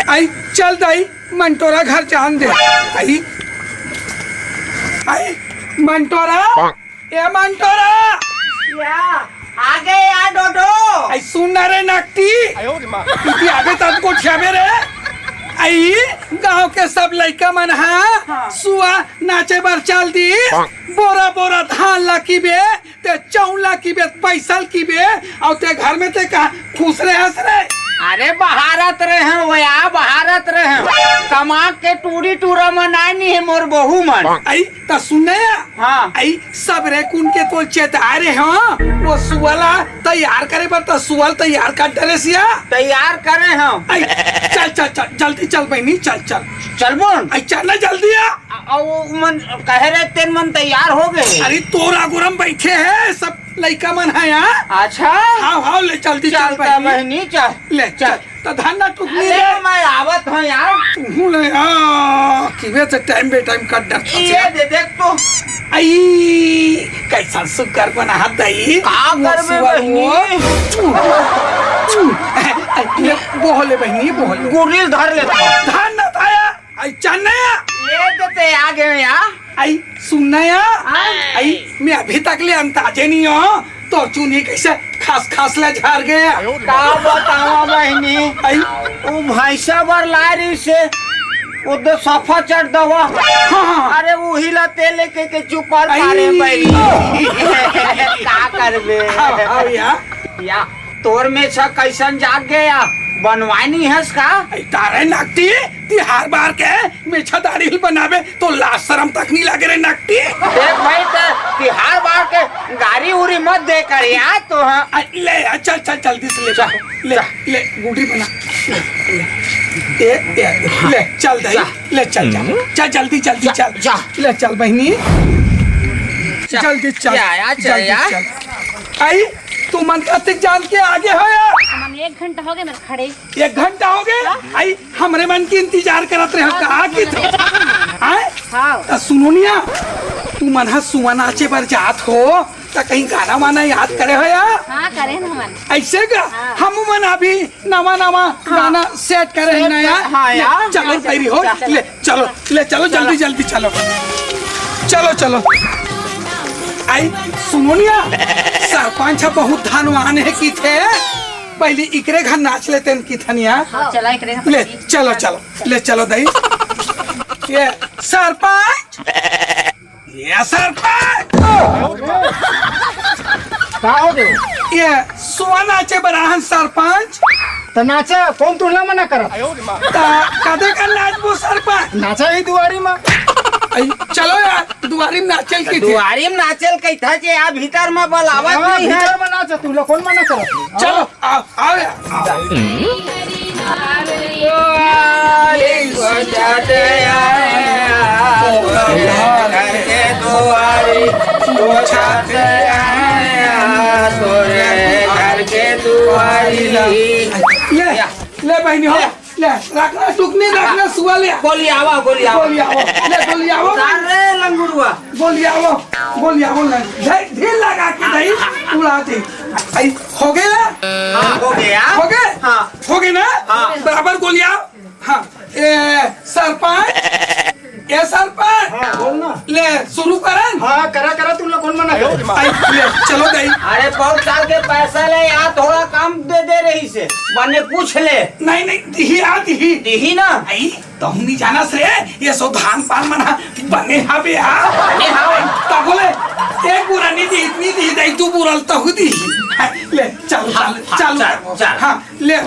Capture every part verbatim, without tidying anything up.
आई, चल दाई, मंटोरा घर जान दे। आई, आई, मंटोरा, ए मंटोरा। या, आगे या डोडो। आई, सुन ना रे नकटी। इति आगे तब को ठियाबे रे। आई, गांव के सब लइका मन हा हाँ। सुआ नाचे बर चल दी। बोरा बोरा धान ला कीबे, ते चौला कीबे, पैसा ल कीबे, अउ ते घर में ते का खुश रहस रे? अरे बहारत रहे हैं, वो या बहारत रहे हैं। कमा के टूरी टूरा मन आए नहीं है मोर बहू मन। आई, त सुन ना या। हाँ। आई, सबरे कुन के तो चेताए रहे हो, वो सुअला तैयार करे बर त सुअल तैयार कर डरे सिया। तैयार करे हो। आई, चल, चल, चल, जल्दी चल बहिनी, चल, चल। चल बोल। आई, चल ना जल्दी आ। अ, अ, वो मन कहे रहे, तेन मन तैयार हो गए। अरे, तोर आगुरम बैठे हैं, सब लइका मन है यहाँ। अच्छा। हाव, हाव, ले, जल्दी चल चल, त बहिनी। बहिनी, चल। ले, चल। चल। त धान ना टुकनी अरे, ले। मैं आवत हूँ यार। हूँ ले, आ, किवे से टाइम बे टाइम कट डरता ये से। दे, देख तो। आई, कैसा सुकर बना हाथ दई। का वो करबे सुअर बहिनी? वो। ले, बोहले बहिनी, बोहले। गुरिल धर लेता। धान ना थाया। आई चन्नैया। ये तो ते आ गए या। आई सुनना या। हाँ। आई मैं अभी तक ले अंदाजे नहीं हो तो चुनी कैसे खास खास ले झार गया। का बतावा बहिनी। आई। वो भैंसा बर ला रही से वो तो सफा चढ़ दवा। हाँ, हाँ। अरे वही ला तेल के, के चुपर आई। मारे बैली। का करबे? हाँ, हाँ, या। या। तोर मेछा कैसन जाग गया? बनवानी हस का? ऐ तारे नकटी, तिहार बार के मेछा दाढ़ी ल बनाबे तो लाज शरम तक नहीं लगे रे नकटी। देख भाई, ते तिहार बार के गारी उरी मत दे कर यार, तो हाँ। आ, ले यार, चल, चल, जल्दी से ले, चल, ले, चल। ले, गुडी बना। ले, ले, ए, ए, ले, चल दाई, चल। ले, चल, चल। हम्म। चल, जल्दी, जल्दी, चल, चल। चल। ले, चल बहिनी। चल। जल्दी चल, या, या, चल, जल्दी या। चल। आई, तुमन कतिक जान के आगे हो यार? हमन एक घंटा हो गए मेरे खड़े। एक घंटा हो गए? हाँ। आई, हमरे मन के इंतजार करत रहे हो हाँ, का? कि तो, हाँ। आए? हाँ। त सुनो निया, तुमन ह सुआ नाचे बर जात हो, त कहीं गाना वाना याद करे हो यार? हाँ, करे न हमन। ऐसे का? हाँ। हम मन अभी नवा नवा हाँ। गाना सेट करे सेट ना यार। कर, हाँ ले, यार। चलो चलो, बैरी हो, चलो, चलो। ले, चलो, ले चलो, चलो। जल्दी, जल्दी चलो। चलो, चलो। आई, सुनो निया, सरपंच ह बहुत धनवान है की थे, पहले इकरे घर नाच लेते हैं की थनिया। हाँ, चला एकरे घर ले, पहले। चलो, चलो, ले चलो दई। ये सरपंच, ये सरपंच। का हो गए? ये सुआ नाचे बर आहन सरपंच। त नाचा, कौन तुला मना करत? त कदे का नाचबो सरपंच? नाचा ही दुआरी मा। आई, चलो यार, दुआरी में नाचल की थे। दुआरी में नाचल कहिथा जे आ भीतर में बलावत हाँ, नहीं है। भीतर में नाचा, तुला कौन मना करत? चलो, आओ, आओ यार, आओ। ले, ले बहिनी हो, ले, रखना, टुकनी रखना, सुआ ले। गोली आवा, गोली आवा। गोली आवा, ले, गोली आवा। उतार रे लंगुरुआ। गोली आवा, गोली आवा, ले। धे-, ढील लगा के दई, उड़ा दे। आई, हो गया? हाँ, हो गया। हो गए? हाँ। हो गए ना? हाँ। बराबर गोली आवा। हाँ। ए, सरपंच, ए सरपंच। हाँ, बोल ना। ले, शुरू करन? हाँ, करा, करा, तुम लोग कौन मना करे? आई, ले, चलो दई। अरे, बहुत साल के पैसा ले यार, थोड़ा कम दे दे रही से। बने पूछ ले। नहीं, नहीं, दिही आ, दिही। दिही ना? आई, तहु नहीं जानस रे, ये सो धान पान मना बने हावे आ। बने हावे। तब बोले, एक बोरा नहीं दी, इतनी दी, दई, दू बोरा तहु दी। ले, चलो, हाँ, चलो, हाँ, चलो। चल, चल। हाँ। ले,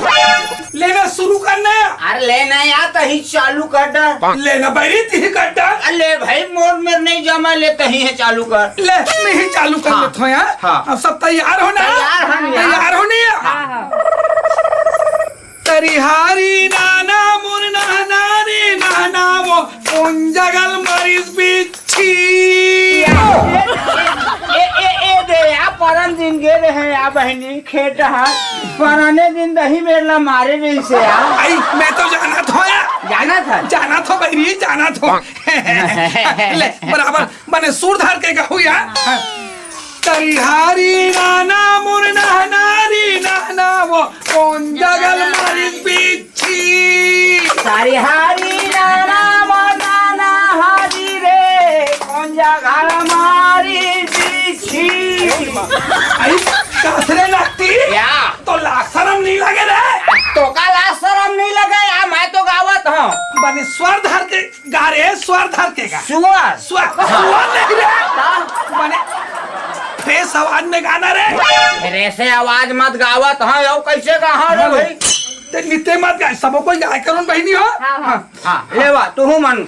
लेना शुरू करना है। अरे लेना या तही चालू कर दे। लेना बैरी तही कर दे। अरे ले भाई, मोर मेर नहीं जमा, ले तही है चालू कर। ले, मैं ही चालू कर हाँ। लेता हूँ यार। हाँ। अब सब तैयार हो ना? तैयार हो ना? तैयार हो ना? हाँ, हाँ। तरिहारी नाना मुर नहना रे नहना वो उन जगल मरीज बीच छी। ए, ए, ए, ए, दे या, परन दिन गे रहे या बहिनी, खेत हा। परने दिन दही मेरला मारे रही से या। आई, मैं तो जाना था या। जाना था? जाना था बहिनी, जाना था। ले, बराबर, मने सुर धर के कहू या। तरिहारी नाना मुर नहनारी नहना वो कौन जगल बिच्छी। सारी हारी नाना मो नाना हारी रे, कोन जगह मारी बिच्छी। आई, कासरे लगती? या। तो लाज शरम नहीं लगे रे? तोका लाज शरम नहीं लगे या? मैं तो गावत हूँ। बने स्वर धर के गा रे, स्वर धर के गा। स्वर? स्वर, स्वर नहीं रे। हाँ। बने फ्रेश आवाज में गाना रे। फ्रेश आवाज मत गावत हूँ, यो कैसे गाहा रे भाई? ते नित्य मत गाए, सबो कोई गाए करो न बहिनी हो। हाँ, हाँ। हाँ, लेवा, तुहू मन।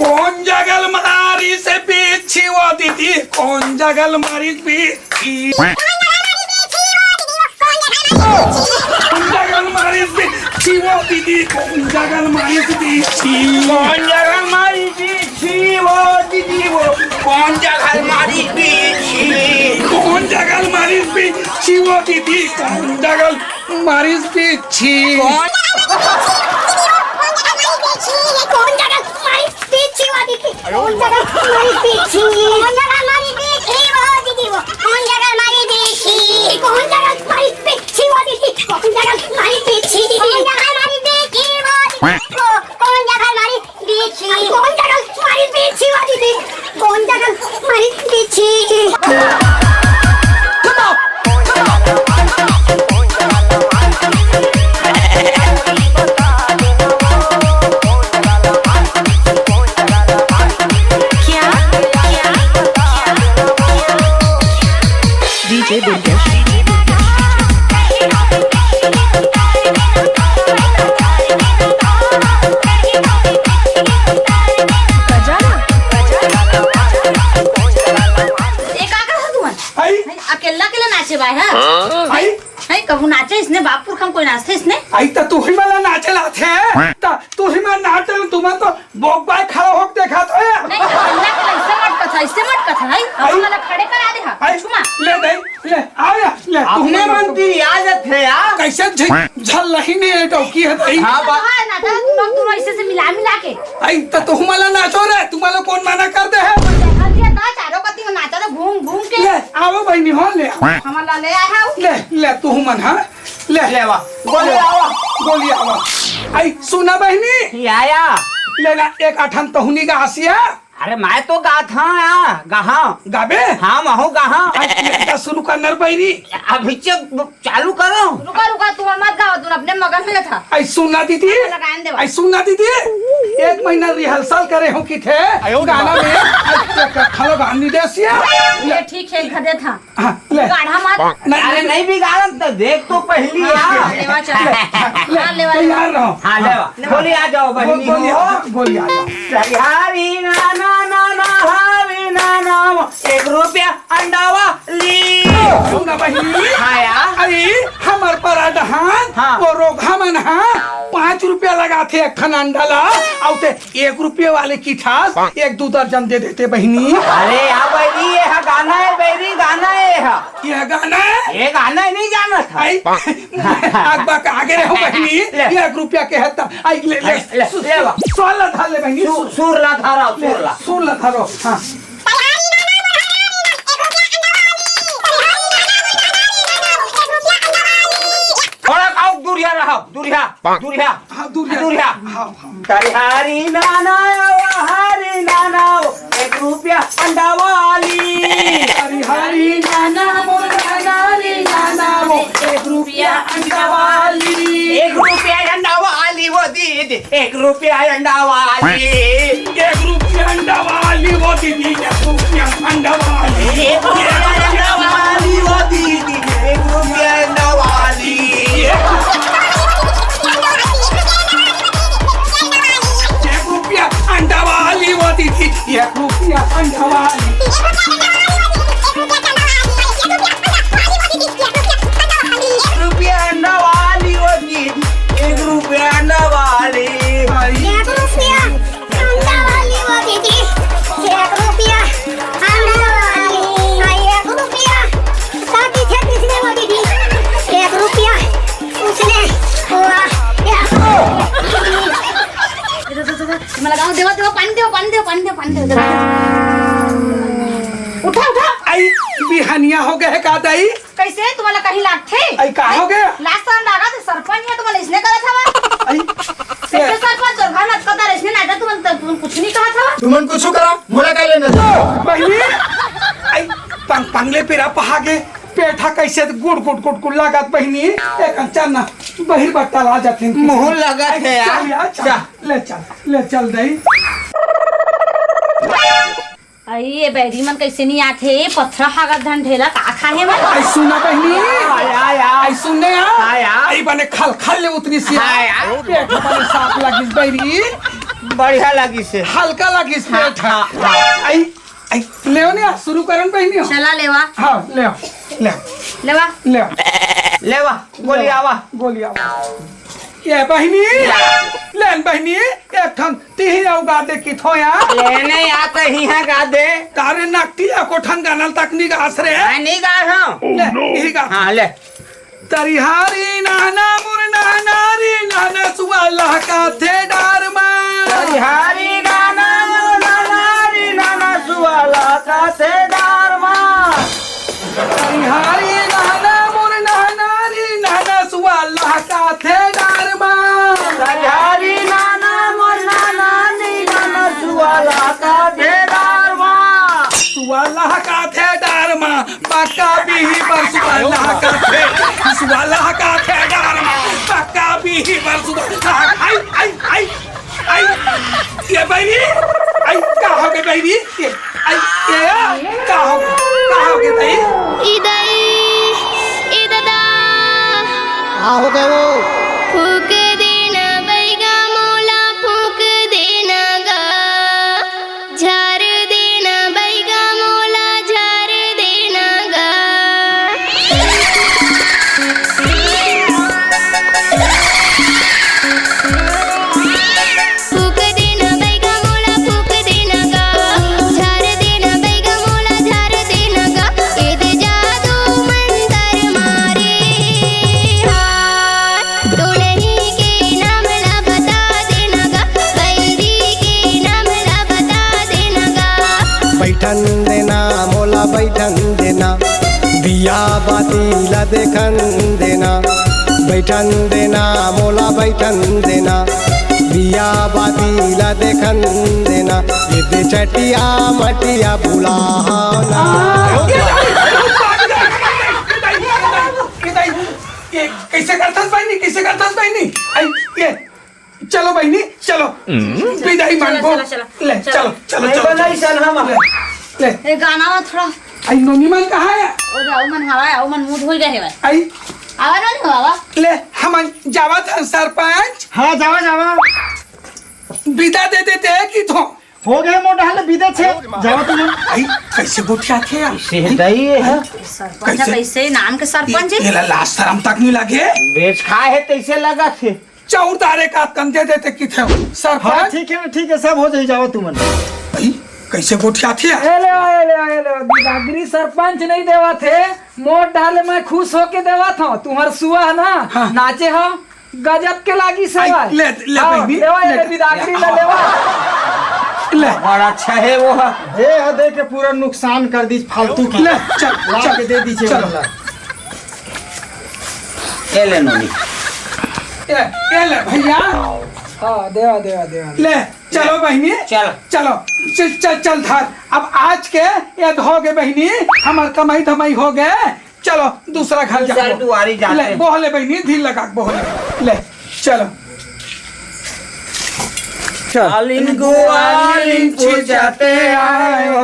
कोन जगह मारिस बिच्छी वो दीदी, कोन जगह मारिस बिच्छी। कोन जगह मारिस बिच्छी वो दीदी, कोन जगह मारिस बिच्छी। कोन जगह मारिस बिच्छी वो दीदी वो, कोन जगह मारिस बिच्छी। कोन जगह मारिस बिच्छी वो दीदी, कोन जगह मारिस बिच्छी। कोन कोन जगह मारिस बिच्छी वो दीदी? कोन जगह मारिस बिच्छी? कोन जगह मारिस बिच्छी वो दीदी वो? कोन जगह मारिस बिच्छी? कोन जगह मारिस बिच्छी वो दीदी? कोन जगह मारिस बिच्छी? कोन जगह मारिस बिच्छी वो दीदी? को-, कोन जगह मारिस बिच्छी? कोन जगह मारिस बिच्छी वो दीदी? कोन जगह मारिस बिच्छी? डीजे दुर्गेश। ए, का करत हस तुमन? आई। अकेल्ला अकेल्ला नाचे बाय, हाँ? आई। आई, कभू नाचे इसने, बाप पुरखा म कोई नाचथे इसने? आई, त तुही मन ला नाचे लाथे, त तुही मन नाचे, तुमन तो बोकबाय खड़ा होके देखत हो या? नहीं, अकेल्ला अकेल्ला ऐसे मत कथा, ऐसे मत कथा, आई? अब आई। हमला खड़े करा दे हा, आई। छुमा। ले दे, ले, आ या, ले, अपने तुमन मन तो तिरिया जथे या। कैसे झ-, झल्लही नहीं है, डौकी है, भाई। हाँ, बा- हाँ, नाचा, तुम लोग, तुम लोग ऐसे से मिला, मिला के। आई, त तुमन ला नाचो रे, तुमन ला कोन मना कर दे है? देखा दिया त, चारों कती में नाचा तो घूम, घूम के। ले, आवो बहिनी, हो, ले। हमन ला ले आए हव। ले, ले, तुमन, हाँ? ले। ले आवा, गोली आवा, गोली आवा। आई, सुना बहिनी। या, या। ले ना, एक आठन तहुनी गा हसिया। अरे, मैं तो गात हँव, या, गाहा। गाबे? हाँ, महूँ गाहा। आई, ले, त शुरू कर नर बहिनी। अभी च- चालू करो। रुका, रुका, तुमन मत गावा, तुमन अपने मगन में था। आई सुन ना दीदी, लगान देवा। आई सुन ना दीदी, एक महीना rehearsal करे हँव किथे गाना में, आई खलो गान नहीं देसिया। ये ठीक है, खदे था। हाँ, ले। गाढ़ा मत। नहीं, अरे नहीं। नहीं बिगाड़त तो देख तो पहली हाँ, यार। लेवा चाहे। ले, हाँ, लेवा, तैयार लेवा। रहो। हाँ, लेवा। लेवा। बोली आ जाओ, बहिनी बोली हो। आ जाओ, बोली आ जाओ। हरी ना ना ना ना, हरी ना ना, एक रुपया अंडा वाली। सुन ना बहिनी। हाँ यार। अरे, हमर परा डहान, हाँ। वो रोगहा मन हा, पाँच रुपया लगाथे एक ठन अंडा ला, अउ ते एक रुपया वाले की ठास एक दू दर्जन दे देते बहिनी। अरे यार बहिनी, ये हा गाना है बहिनी, गाना है हा। ये गाना है? ये गाना है, नहीं जाना था। आई, आग बाग आगे रहो बहिनी, ले। ये एक रुपया के है त, आई, ले, ले, ले, सु-, ले बा। सुर ला धार ले बहिनी, सु-, सु-, सुर ला धारा, ले, सुर ला। सुर ला धारो, हाँ। थोड़ा काऊ दूरिया रहा, दूरिया, दूरिया, हाँ, दूरिया। दूरिया। हाँ, हाँ। तरिहारी नाना, हरी नाना, एक रुपया अंडा वाली। हरी हरी नाना, मोर हरी नाना, वो एक रुपया अंडा वाली। एक रुपया अंडा वाली, वो दीदी। एक रुपया अंडा वाली। एक रुपया अंडा वाली वो दीदी, एक रुपया अंडा वाली। एक रुपया अंडा वाली वो दीदी, एक रुपया अंडा वाली। एक रुपया अंडा वाली वो दीदी, एक रुपया अंडा वाली। एक रुपया अंडा वाली वो दीदी, एक रुपया अंडा वाली। एक रुपया अंडा वाली वो दीदी, एक रुपया अंडा वाली। एक रुपया का पीछे किसने वो दीदी, एक रुपया उसने हुआ। मला गाव देवा, देवा, पाणी देवा, पाणी देवा, पाणी देवा, पाणी देवा. हो गए हे का दाई? कइसे तुम्हां ला कहीं लागथे? अई, का हो गया? लाज शरम लागत हे, सरपंच हे, तुमन इसने करत हवा। अई, कइसे सरपंच तोर घर में अतका तार इसने नाटा, तुमन, तुमन कुछ नहीं कहत हवा। तुमन कुछ करा, मोला का लेना देना? बहिनी, अई, पंग, पंगले पिरा पहा गे, पेठा कइसे गुड़, गुड़, गुड़, गुड़ लागत बहिनी, एक चल ना, बहिर बट्टा ला जाथिन। मुंह लागत हे यार। चल यार, चल, जा। ले चल, ले चल दाई। अई, ये बैरी मन कइसे नहीं आथे? पथरा हागत धन ढेला का खाहे मन? अई सुना बहिनी। हाँ, या, या। अई सुन ने यार। हाँ, या। अई बने खल खल ले उतरी सी। हाँ, या। पेट बने साफ लागिस बहिनी। बढ़िया लागिस हे। हल्का लागिस हाँ, पेट। हाँ, हाँ। अई, अई, लेव ने यार, शुरू करन बहिनी हो। चला लेवा। हाँ, लेव, लेव। लेवा। लेव। लेवा, गोली आवा। गोली आवा। ये बहिनी, लेन बहिनी, एक ठन तिही अउ गा दे किथो या। लेने या तो ही है गा दे। तारे नकटी एको ठन गाना तक नी गास रे। मैं नहीं गा रहा हूँ। ले, यही गा। हाँ, ले। तरिहारी नाना मुर नाना री नाना सुआ लहका थे डार मा। तरिहारी नाना मुर नाना री नाना सुआ लहका थे डार मा। हरिहरी नहना मोर नहना री नहना सुआ लहका थे डार मा। हरिहरी नहना मोर नहना री नहना सुआ लहका थे डार मा। सुआ लहका थे डार मा, पक्का बिही बर सुआ लहका थे। सुआ लहका थे डार मा, पक्का बिही बर सुआ लहका। आई, आई, आई। आई, ये बहिनी, आई, का हो गे बहिनी? ये, आई, ये, का हो गे? का हो गे दाई? ई दाई, ई दादा। का हो गे वो? फूंक देना बैगा मोला, फूंक देना गा। झार देना बैगा मोला, झार देना गा। फूंक देना बैगा मोला, फूंक देना गा। झार देना बैगा मोला, झार देना गा। एदे जादू मंतर मारे हा। तो नहीं के नाम ला बता देना गा। बैरी के नाम ला बता देना गा। बैठन देना मोला, बैठन देना। दिया बाती ला देखन देना, बैठन देना मोला, बैठन देना। दिया बाती ला देखन देना, ये दे चटिया मटिया भुलाना। ये कइसे करथस बहिनी, कइसे करथस बहिनी? आई, ये चलो बहिनी, चलो। बिदाई मांगो। चलो, चलो, चलो। ले, चलो। चलो, चलो, नहीं चलो, बनाई चलो। सन हम। ले, ले। ए, गाना में थोड़ा। आई नोनी मन कहाँ हे? ओ जा, ओ मन हवा हे, ओ मन मुंह धोई गए हे भाई। आई। आवा नोनी, आवा। ले, हमन जावत हन सरपंच। हाँ, जावा, जावा। बिदा दे देते हैं कि तो। हो गए मोटा हाल बिदा छे। जावा तुम। आई, कइसे गोठियाथे यार? से दई हे। सरपंच कइसे? कइसे? नाम के सरपंच ये, हे? ये ला लाज शरम तक नहीं लगे। बेच खाए हे तइसे लगा थे। चाउर दारे का कंधे देते किथे हो? सरपंच। हाँ, ठीक हे ना, ठीक हे, सब हो जाई, जावा तुमन। भाई, कइसे गोठियाथे यार? ए ले, ए ले, ए ले, बिदागरी सरपंच नहीं देवा थे, मोट डाले मैं खुश होके देवा था, तुम्हार सुआ हे ना, हाँ। नाचे हो, गजब के लागी सेवा। आई, ले, ले हाँ, बहिनी, लेवा, ले, ले, बिदागरी ले, ले, लेवा। ले। बड़ा अच्छा हे वो। ए, हा देख के पूरा नुकसान कर दी फालतू की। ले, चल, ला चल, के दे दी चल। चल। ए ले नोनी। ए, ए ले भैया। हाँ, देवा, देवा, देवा। ले, चलो बहिनी। चल। चलो, चल, चल, चल धर। अब आज के ये हो गे बहिनी, हमर कमाई धमाई हो गे। चलो, दूसरा घर दूसरा जाओ। दुआरी जाते ले, हैं। बोहले बहिनी, धीर लगा के बोहले। ले, चलो। चल। आलिन गुआलिन पूछते आए हो।